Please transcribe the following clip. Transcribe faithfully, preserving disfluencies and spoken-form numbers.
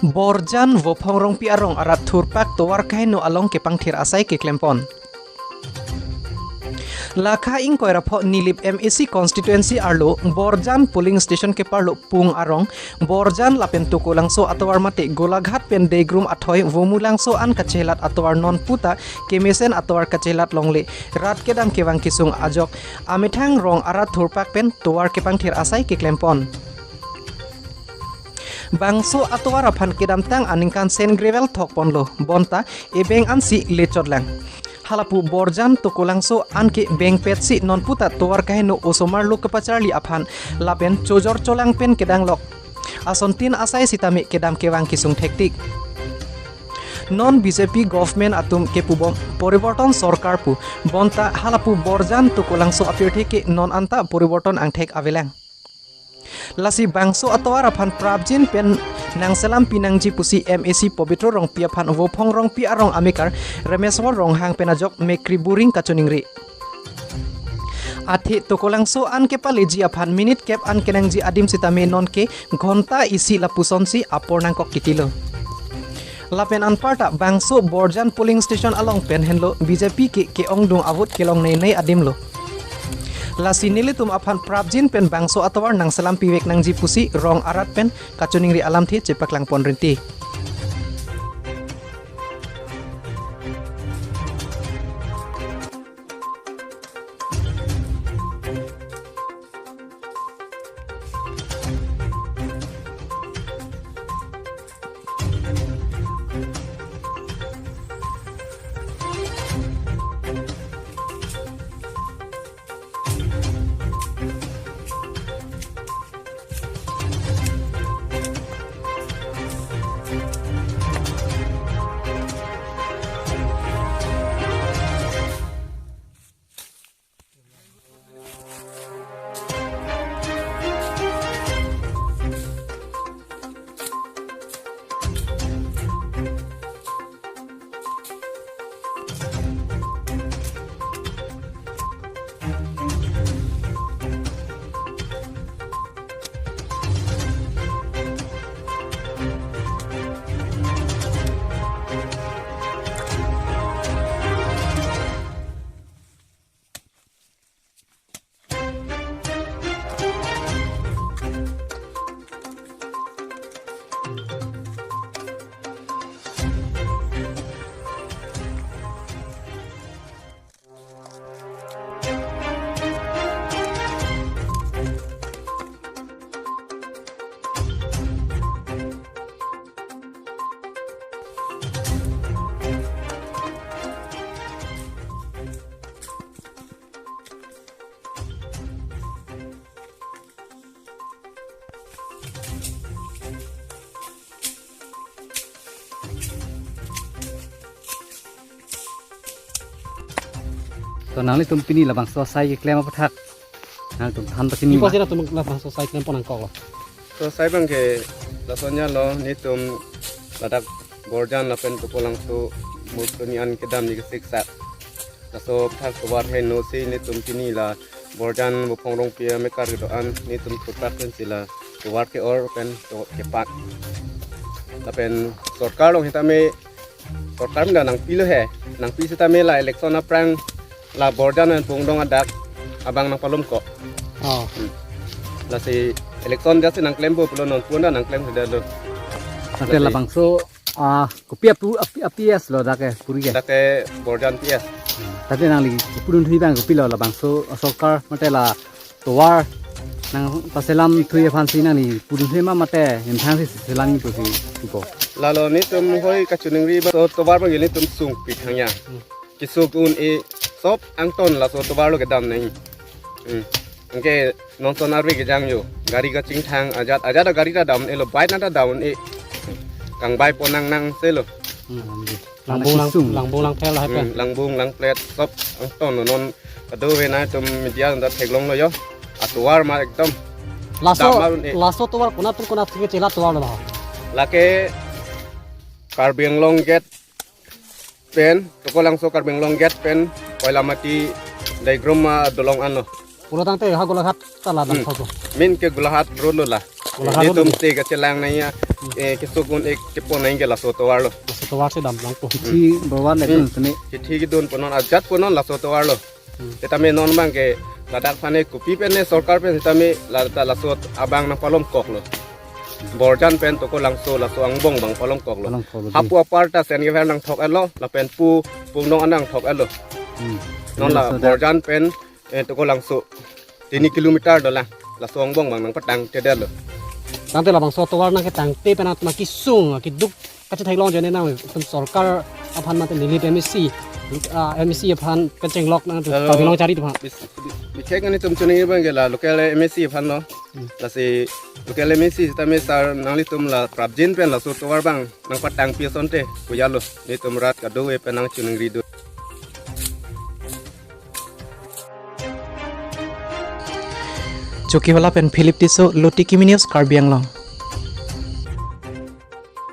Borjan Vophong Rongpi arong arat thurpak tovar kaheno along kepangthir asai keklempon. Lakha ingkoi ra pho Nilip M A C constituency arlo Borjan polling station keparlo Pung arong, Borjan lapen Tokolangso atovar mate Golaghat pen Deigrum athoi Vomulangso an kachelat atovar non puta kemesen atovar kachelat longle rat kedam kevang kesung ajok amethang rong arat thurpak pen tovar kepangthir asai keklempon. Bangso atovar aphan kedamtang aningkan sand gravel thokponlo, bonta ebeng ansi lechotlang. Halapu Borjan Tokolangso anke bengpetsi non puta tovar kaheno osomar lo kepacharli aphan lapen chojor cholang pen kedanglok. Asontin asai sitame kedam kevang kesung thektik. Non B J P government atum kepubom poriborton sorkar pu, bonta halapu Borjan Tokolangso apirthe ke non anta poriborton angthek avelang. Lasi bangso atovar aphan prapjin pen nangselam pinangji pusi M A C Pobitro Rongpi aphan Vophong Rongpi arong amekar Remeswar Ronghang pen ajok mekri buring kachoningri. Athe Tokolangso an kepaleji aphan minute kep an kenangji adim sitame nonke ghonta isi lapusonsi apor nangkok kitilo. Lapen anparta bangso Borjan polling station along pen henlo B J P ke ke-ongdung avote kelong nei nei adimlo. Lasi nelitum aphan prapjin pen bangso atovar nangselam pivek nangji pusi rong arat pen kachoningri alamthe chepaklangpon rinti. To nanglitum pini labangso asai keklem aputhak nangtum than pachini. Ipo ma? Sira tum labangso asai klempon nangkoklo. To asai abang ke lason-an lo, netum ladak Borjan lapen Tokolangso murtoni an kedamji kesiksak. Laso aputhak tovar henosi netum pini la Borjan Vophong Rongpi amekar kedo-an netum thurpak pensi la tovar ke-or pen to kepat. Lapen sorkar along sitame, sorkar mena nangpilo he, nangpi sitame la election aphrang la Borjan an Pungdong adak abang nangpalomkok. Oh. Hmm. Lasi election jasi nangklempo pulo, non punda nangklemdetlo. Tate lasi labangso, ah, kopi apu, api, a P S lo dak ke, puri ke? Dak ke Borjan P S. Tate nangli pudun thui abang kopilo labangso, ah, sorkar mate la tovar nangpaselam thui aphansi nangli pudun thui ma mate emthang si selam ni pusi ipo? Lalo netum hoi kachoningri ba to-, tovar abang netum sungpi thangya. Hmm. Kesung un-e, sop angton laso tovar lo kedam nang. Hmm. Anke non son arve kejang yo. Gari kachingthang ajat, ajat gari ta dam-elo, bike nang ta dam-e. Kangbai pon nangnang selo. Hmm. Langbung lang, kesung. Langbung langphet lahai pen. Hmm, langbung langphet, sop angton non kadokave nangtum media nang ta theklonglo yo. Atovar ma ekdom. Laso, dam un-e. Laso tovar konat pen konat si chelat tovar lo ma? Lake Karbi Anglong gate pen, Tokolangso Karbi Anglong gate pen, Koilamati Deigrum adolong anlo. Pulo tangte ha Golaghat ta la. Hmm. Dam thok. Main ke Golaghat road lo la. Bola haro Netum dun. Te kachelang nangji, eh, kesung un-e kepon nangji ke laso tovar lo. Laso tovar si damlang po. Chithi borwan Hmm. Netum sini. Chithi kedun ponon ajat ponon laso tovar lo. Hmm. Setame non abang ke ladak aphan ne kopi pen ne sorkar pen setame la, ta laso abang nangpalomkok lo. Borjan pen Tokolangso laso angbong abang palomkok lo. Palomkok lo. Hapu apar ta Saint Xavier nangthok-et lo, lapen pu Pungdong anang thok-et lo. Hmm. Non la Laso dak Borjan pen, eh, Tokolangso. Tini kilometer dolang. Laso angbong abang nangpatangtedet lo. Tangte labangso tovar nangketangte pen atum akesung, akeduk kachetheklong ajoine nangtum sorkar aphan mate neli M A C, ah, M A C aphan kachenglok nangtum Hello. Karbi Anglong chari atum aphan. Bis-, bis-, bikhek netum choningri abang ke la local M A C aphan lo. Hmm. Lasi local M A C setame sir nanglitum la prapjin pen laso tovar abang nangpatangpi asonte kujalo. Netum rat kadokave pen nangchoningri do. Chokihola pen Philip Tisso, Luti Kimi News, Karbi Anglong.